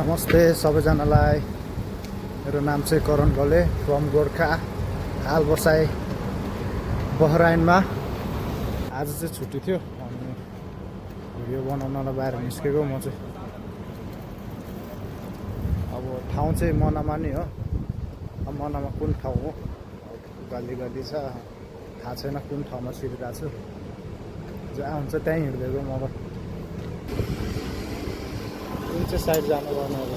नमस्ते सबैजनालाई। मेरो नाम चाहिँ करण घले फ्रम गोर्खा, हाल बसाई बहराइनमा। आज चाहिँ छुट्टी थियो अनि भिडियो बनाउनलाई बाहिर निस्केको म चाहिँ। अब ठाउँ चाहिँ मनामा नै हो। अब मनामा कुन ठाउँ हो गल्ली गल्ली छ, थाहा छैन कुन ठाउँमा छिरिरहेको छु। जहाँ हुन्छ त्यहीँ हिँड्दैको म। कुन चाहिँ साइड जानुपर्ने अब,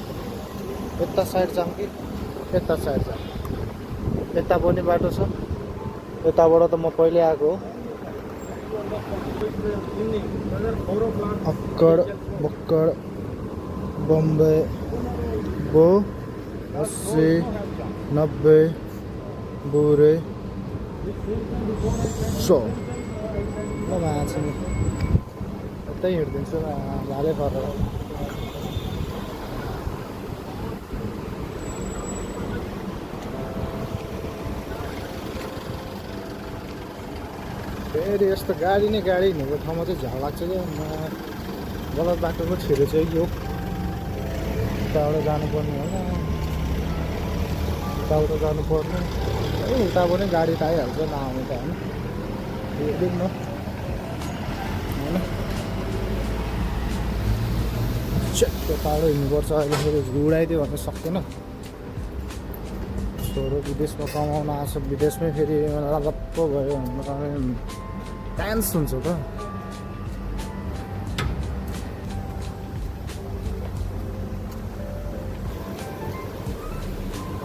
यता साइड जाऊँ कि यता साइड जाऊँ? यता पनि बाटो छ, यताबाट त म पहिले आएको हो। अक्कड बक्कड बम्बे बो 80 90 बुरे 100 म माछु यतै हिँड्दिन्छु भाले फरेर। फेरि यस्तो गाडी नै गाडी हिँडेको ठाउँमा चाहिँ झ्याउ लाग्छ क्या। गलत बाटोको छिरो चाहिँ यो उताबाट जानुपर्ने होइन, उताबाट जानुपर्ने। उता पनि गाडी त आइहाल्छ नआउने त होइन, हेरिदिउँ न होइन। त्यताबाट हिँड्नुपर्छ। अहिले फेरि उडाइदियो भने सक्दैन। छोरो विदेशमा कमाउन आएको छ, विदेशमै फेरि लप्प भयो भने टेन्स हुन्छ त।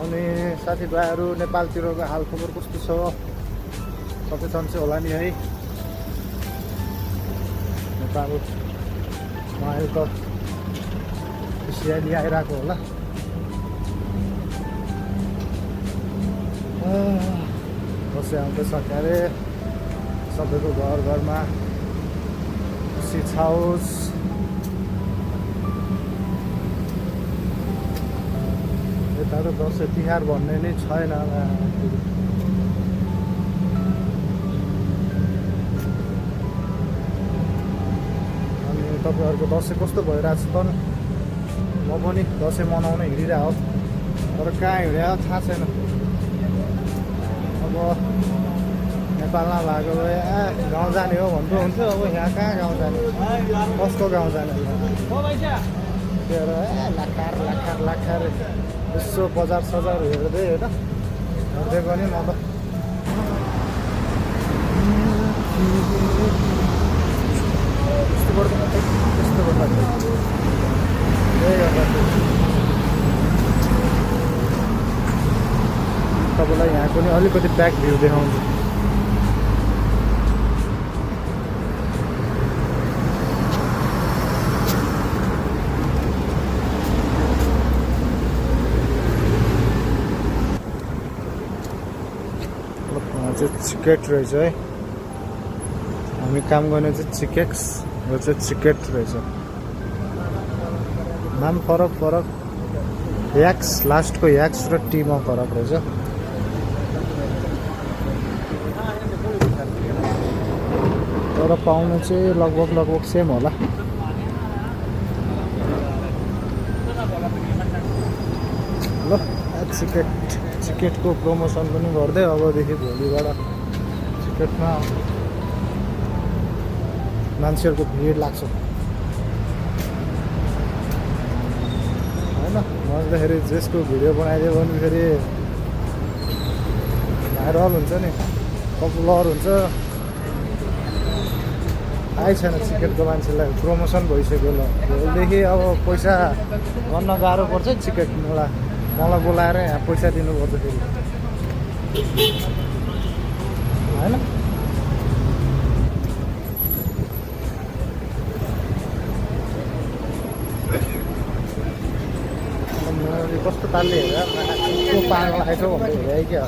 अनि साथीभाइहरू नेपालतिरको हालखबर कस्तो छ? सबै सन्चै होला नि है? नेपालमा अहिले त खुसियाली आइरहेको होला। दसैँ आउँदैछ क्यारे, सबैको घर घरमा खुसी छाओस्। यता त दसैँ तिहार भन्ने नै छैन। अनि तपाईँहरूको दसैँ कस्तो भइरहेको छ त? म पनि दसैँ मनाउन हिँडिरहेको हो, तर कहाँ हिँड्यो थाहा छैन। अब नेपालमा भएको भए गाउँ जाने हो भन्नु हुन्थ्यो। अब यहाँ कहाँ गाउँ जाने, कसको गाउँ जाने? लाखार लाखार लाखार यसो बजार सजार हेर्दै होइन, हेर्दै पनि म त यस्तो गर्दा तपाईँलाई यहाँ पनि अलिकति ब्याक भ्यू देखाउँछु। चिकेट रहेछ है। हामी काम गर्ने चाहिँ चिकेक्स, यो चाहिँ चिकेट रहेछ। नाम फरक फरक, याक्स लास्टको याक्स र टीमा फरक रहेछ। तर पाउनु चाहिँ लगभग सेम होला। ल चिकेटको प्रमोसन पनि गर्दै अबदेखि भोलिबाट चिकेटमा मान्छेहरूको भिड लाग्छ होइन। मजाखेरि जेसको भिडियो बनाइदियो भने फेरि भाइरल हुन्छ नि, पपुलर हुन्छ। थाहै छैन चिकेटको मान्छेलाई प्रमोसन भइसक्यो। ल भोलिदेखि अब पैसा गर्न गाह्रो पर्छ चिकेट। मलाई बोलाएर यहाँ पैसा दिनुपर्छ फेरि होइन। कस्तो तालले हेर पागल आएछ भन्दै हेरे क्या।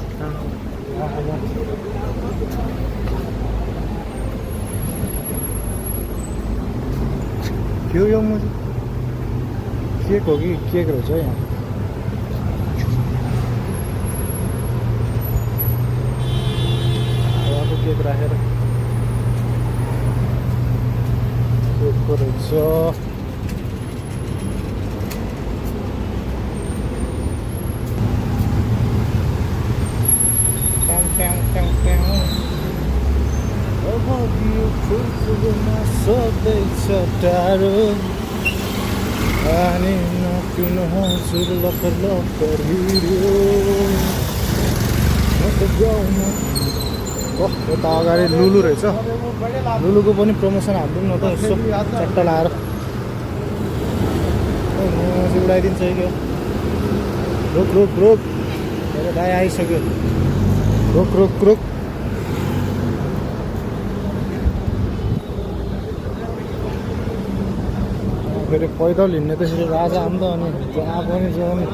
यो मुझे केक हो कि केक रहेछ यहाँ। केक राखेर केकको रहेछ। टाढो पानी नपिनु हजुर लकर लकर हिँड्यो यता अगाडि लुलु रहेछ लुलुको पनि प्रमोसन हालिदिउँ न त यसो चट्ट लाएर उडाइदिन्छ कि रोक रोक रोक मेरो दाइ आइसक्यो रोक रोक रोक फेरि पैदल हिँड्ने त्यसरी राजा आउँदा अनि जहाँ पनि जाउँ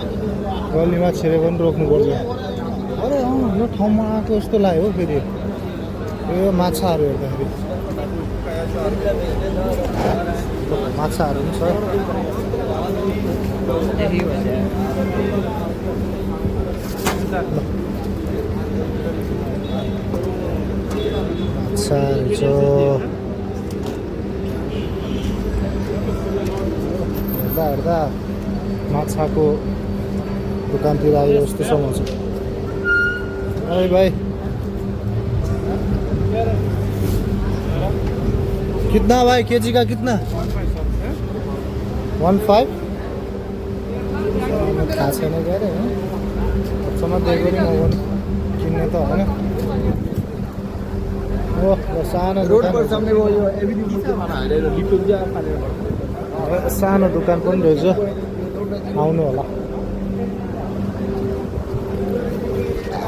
गल्लीमा छिरे पनि रोक्नुपर्छ अरे यो ठाउँमा आएको जस्तो लाग्यो हो फेरि यो माछाहरू हेर्दाखेरि माछाहरू पनि छ माछाहरू छ हेर्दा माछाको दुकानतिर आयो जस्तो समाउँछ अरे भाइ कितना भाई केजी का कितना 1.5 थाहा छैन के अरे अचम्म दिएको नि म पनि किन्ने त होइन सानो सानो दोकान पनि रहेछ आउनु होला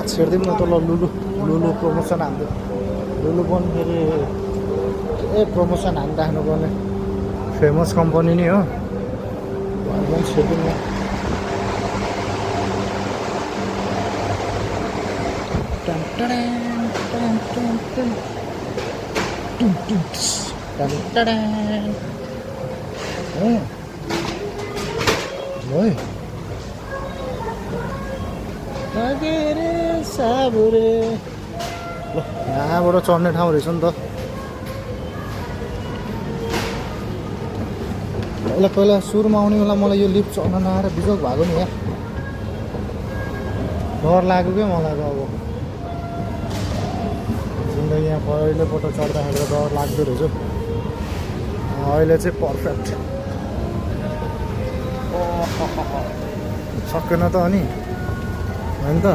छिर्दिउँ न त ल लुलु प्रमोसन हान्दै लुलु पनि फेरि प्रमोसन हानिराख्नुपर्ने फेमस कम्पनी नि हो पनि छिर्दिउँ न साबुरे ल यहाँबाट चढ्ने ठाउँ रहेछ नि त पहिला सुरुमा आउने बेला मलाई यो लिफ्ट चढ्न नआएर बिजोग भएको नि यहाँ डर लाग्यो क्या मलाई त अब जिन्दगीमा पहिलोपल्ट चढ्दाखेरि डर लाग्दो रहेछ अहिले चाहिँ पर्फेक्ट सकेन त अनि होइन त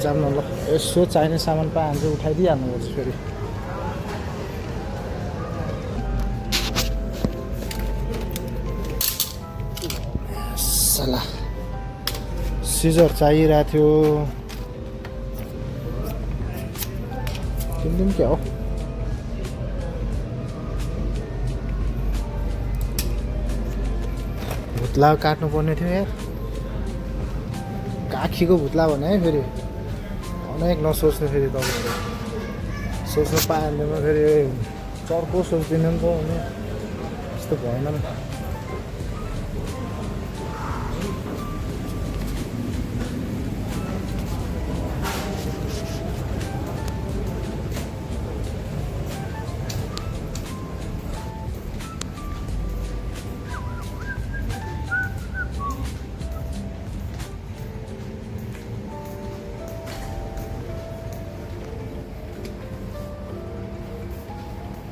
जान्न ल यसो चाहिने सामान पायो भने चाहिँ उठाइदिइहाल्नुपर्छ फेरि सला सिजर चाहिरहेको थियो किनिदिउँ क्या हो भुत्ला काट्नु पर्ने थियो यार काखीको भुत्ला भने है फेरि अनेक नसोच्ने फेरि तपाईँहरू सोच्नु पाएन फेरि चर्को सोच्दिनँ नि त भने त्यस्तो भएन नि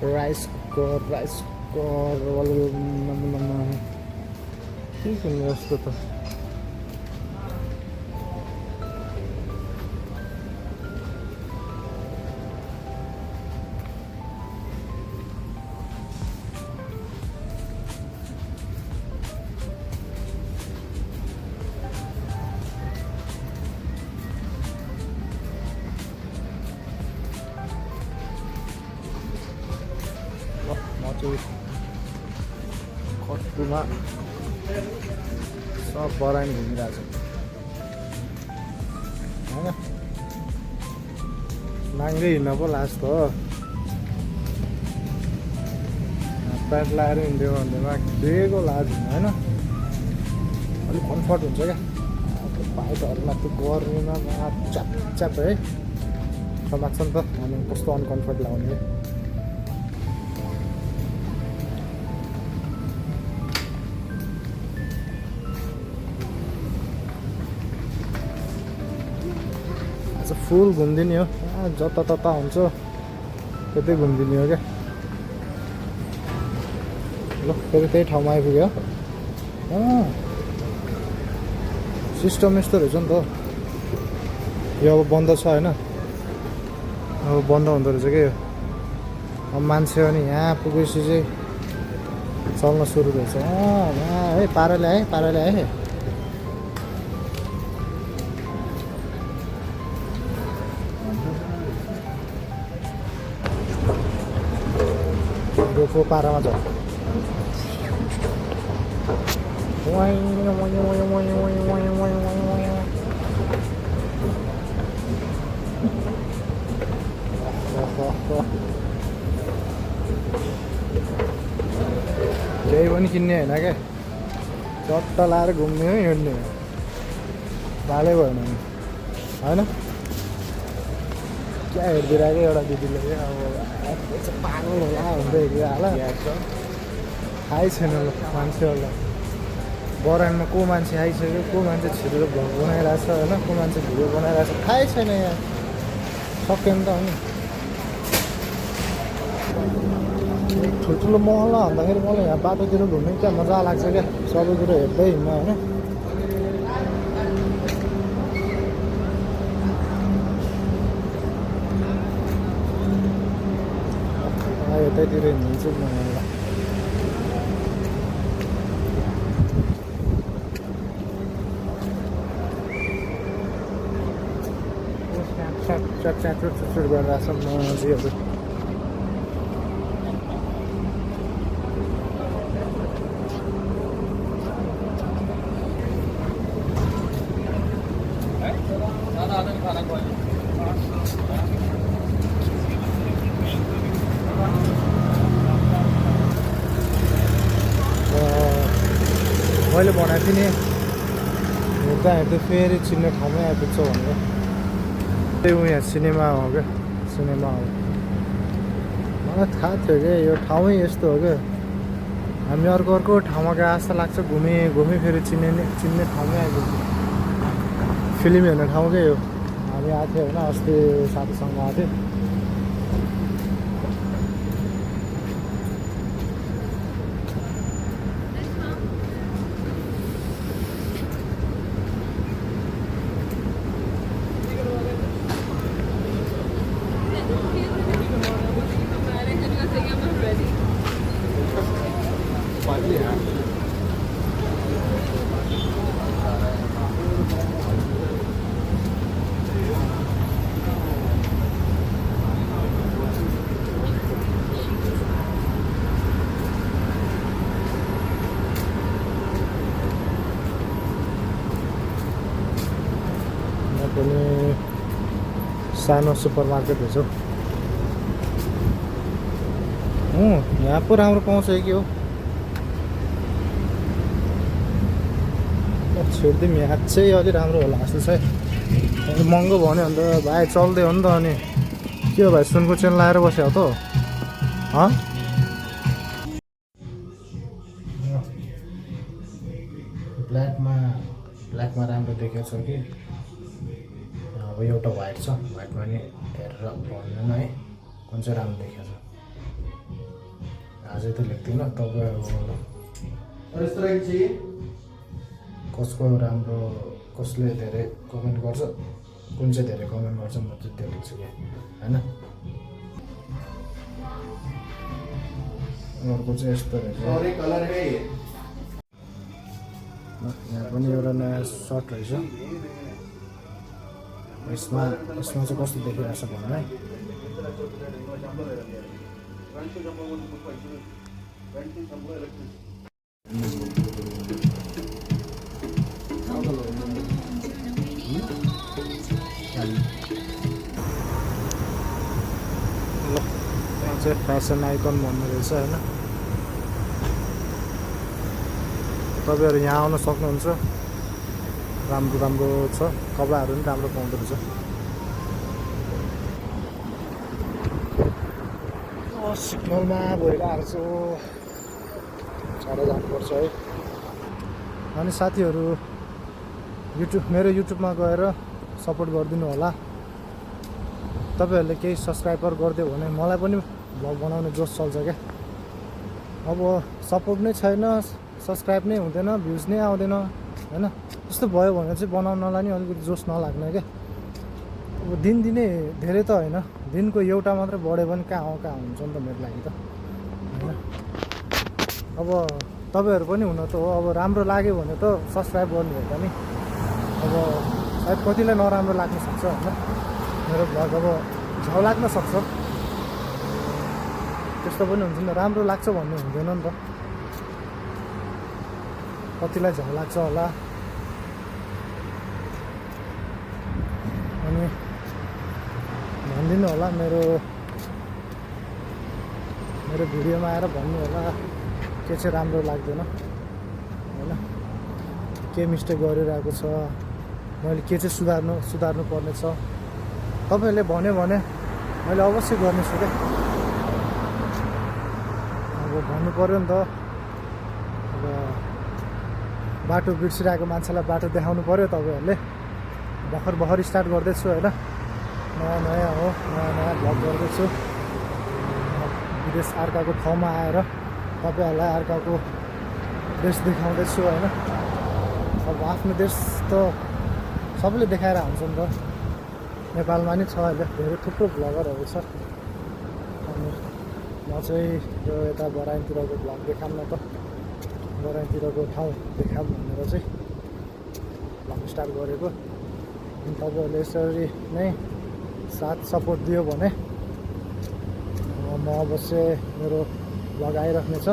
राइस कुकर के किन्नु जस्तो त खट्टुमा सब बराइन घुमिरहेको छ होइन नाङ्गै हिँड्न पो लास्ट हो प्यान्ट लगाएर हिँड्यो भन्दैमा केको लाज होइन अलिक कम्फर्ट हुन्छ क्या पाइटहरूमा त्यो गर्मीमा च्याप च्याप है समात्छ नि त अनि कस्तो अनकम्फर्ट लगाउने फुल घुम्दिने हो जतातता हुन्छ त्यतै घुमिदिने हो क्या ल फेरि त्यही ठाउँमा आइपुग्यो सिस्टम यस्तो रहेछ नि त यो अब बन्द छ होइन अब बन्द हुँदो रहेछ क्या यो अब मान्छे अनि यहाँ पुगेपछि चाहिँ चल्न सुरु रहेछ है पाराले आए रोको पारामा छ केही पनि किन्ने होइन क्या चट्ट लाएर घुम्ने हो हिँड्ने हो बालै भएन होइन क्या हेरिदिरहेको एउटा दिदीले क्या अब पागल होला हुँदै हेरिहाल थाहै छैन ल मान्छेहरूलाई बरानमा को मान्छे आइसक्यो को मान्छे छिटो भ्लग बनाइरहेछ होइन को मान्छे भिडियो बनाइरहेछ थाहै छैन यहाँ सक्यो नि त अनि ठुल्ठुलो महल भन्दाखेरि मलाई यहाँ बाटोतिर घुम्ने क्या मजा लाग्छ क्या सबै कुरो हेर्दै हिँड्न होइन यतैतिर हिँड्छु म च्याट गरिरहेछ मजीहरू मैले भनेको थिएँ नि हेर्दा फेरि चिन्ने ठाउँमै आइपुग्छ भनेर त्यही यहाँ सिनेमा हो क्या सिनेमा हो मलाई थाहा थियो क्या यो ठाउँै यस्तो हो क्या हामी अर्को ठाउँमा गए जस्तो लाग्छ घुमी फेरि चिन्ने ठाउँमै आइपुग्छ फिल्म हेर्ने ठाउँकै हो हामी आएको थियो होइन अस्ति साथीसँग आएको थियो पनि सानो सुपर मार्केट रहेछ यहाँ पो राम्रो पाउँछ कि हो छोडिदिउँ यहाँ चाहिँ अलिक राम्रो होला जस्तो छ है महँगो भयो भने अन्त भाइ चल्दै हो नि त अनि के हो भाइ सुनको चेन लाएर बस्यो त ब्ल्याकमा राम्रो देखेको छ कि अब एउटा व्हाइट छ व्हाइटमा नि हेरेर भन्दैन है कुन चाहिँ राम्रो देखेको छ अझै त लेख्दिनँ तपाईँ अब कसको राम्रो कसले धेरै कमेन्ट गर्छ कुन चाहिँ धेरै कमेन्ट गर्छ म चाहिँ त्यो लेख्छु कि होइन अर्को चाहिँ यस्तो रहेछ यहाँ पनि एउटा नयाँ सर्ट रहेछ यसमा चाहिँ कस्तो देखिरहेछ भन्नु है चाहिँ फेसन आइकन भन्ने रहेछ होइन तपाईँहरू यहाँ आउन सक्नुहुन्छ राम्रो छ कपडाहरू पनि राम्रो पाउँदो रहेछ सिग्नलमा गइरहेको छु चाँडै जानुपर्छ है अनि साथीहरू मेरो युट्युबमा गएर सपोर्ट गरिदिनु होला तपाईँहरूले केही सब्सक्राइबर गरिदियो भने मलाई पनि भ्लग बनाउने जोस चल्छ क्या। अब सपोर्ट नै छैन, सब्सक्राइब नै हुँदैन, भ्युज नै आउँदैन होइन, त्यस्तो भयो भने चाहिँ बनाउनलाई नि अलिकति जोस नलाग्ने क्या। अब दिनदिनै धेरै त होइन, दिनको एउटा मात्रै बढ्यो भने कहाँ हुन्छ नि त मेरो लागि त होइन। अब तपाईँहरू पनि हुन त हो, अब राम्रो लाग्यो भने त सब्सक्राइब गर्नु होला नि। अब सायद कतिलाई नराम्रो लाग्न सक्छ होइन, मेरो भ्लग अब झ्याउ लाग्न सक्छ, त्यस्तो पनि हुन्छ नि त। राम्रो लाग्छ भन्ने हुँदैन नि त, कतिलाई झ्याउ लाग्छ होला। अनि भनिदिनु होला मेरो भिडियोमा आएर भन्नु होला के चाहिँ राम्रो लाग्दैन होइन, के मिस्टेक गरिरहेको छ, मैले के चाहिँ सुधार्नु पर्ने छ। तपाईँहरूले भन्यो भने मैले अवश्य गर्नेछु क्या। अब भन्नु पऱ्यो नि त, अब बाटो बिर्सिरहेको मान्छेलाई बाटो देखाउनु पऱ्यो। तपाईँहरूले भर्खर स्टार्ट गर्दैछु होइन, नयाँ हो, नयाँ भ्लग गर्दैछु। विदेश अर्काको ठाउँमा आएर तपाईँहरूलाई अर्काको देश देखाउँदैछु होइन। अब आफ्नो देश त सबैले देखाएर हुन्छ नि त, नेपालमा नि छ अहिले धेरै थुप्रो भ्लगरहरू छ। अनि म चाहिँ यो यता बराइनतिरको भ्लग देखाऊँ न त, बराइनतिरको ठाउँ देखाऊँ भनेर चाहिँ भ्लग स्टार्ट गरेको। अनि तपाईँहरूले यसरी नै साथ सपोर्ट दियो भने म अवश्य मेरो भ्लग आइराख्नेछ।